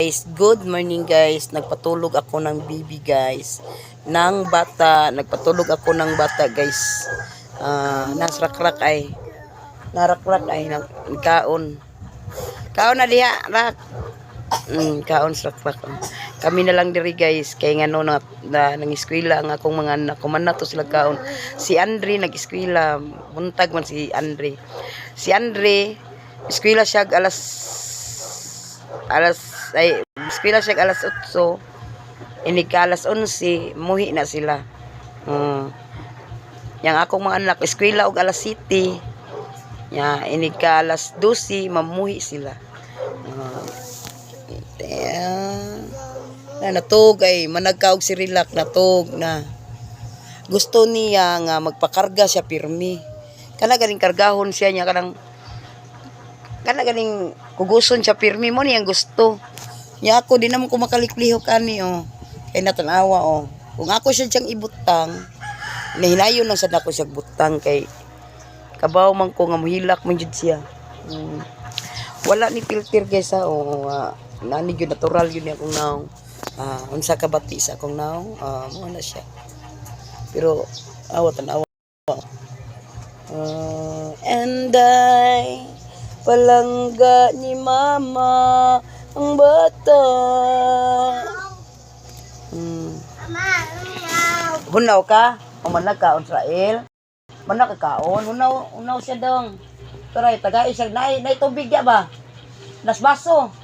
Guys, good morning, guys. Nagpatulog ako ng baby, guys. Ng bata, nagpatulog ako ng bata, guys. Ah, nasrakrak ay. Narakrak ay nang kaon. Kaon na diha, rak. Kaon sa rakrak. Kami na lang diri, guys, kay ngano na nang eskwela ang akong mga anak, kuman na to sila kaon. Si Andre nag-eskwela, buntag man si Andre. Si Andre eskwela siya alas alas ay eskwela siya alas 8, inig ka alas 11 muhi na sila. Yang akong mga anak eskwela og alas 7. Ya, inig ka alas 12 mamuhi sila. Na natug ay managkaog si Relax, natug na. Gusto niya nga magpakarga siya pirmi. Kana ganing kargahon siya niya, kanang kana ganing kuguson siya pirmi mo niyang gusto. Nya ako di naman ko makaliklihok ani, oh. Kay natanawa, oh. Kung ako siya siyang ibutang, nahinayon lang sad ako siya butang kay kabaw man ko nga mohilak man jud siya. Wala ni filter, guys, ha. Oh, nani gyud natural yun akong naong. Ah, unsa ka bati sa akong naong, ah, mo na siya. Pero awa, tan-awa. Ah, and I palangga ni mama ang bata. Hunaw ka? O man nagkaon, Israel? Man nakakaon? Hunaw, hunaw siya dong. Taray, tagay siya. Nay, nay tubig ya ba? Nas baso.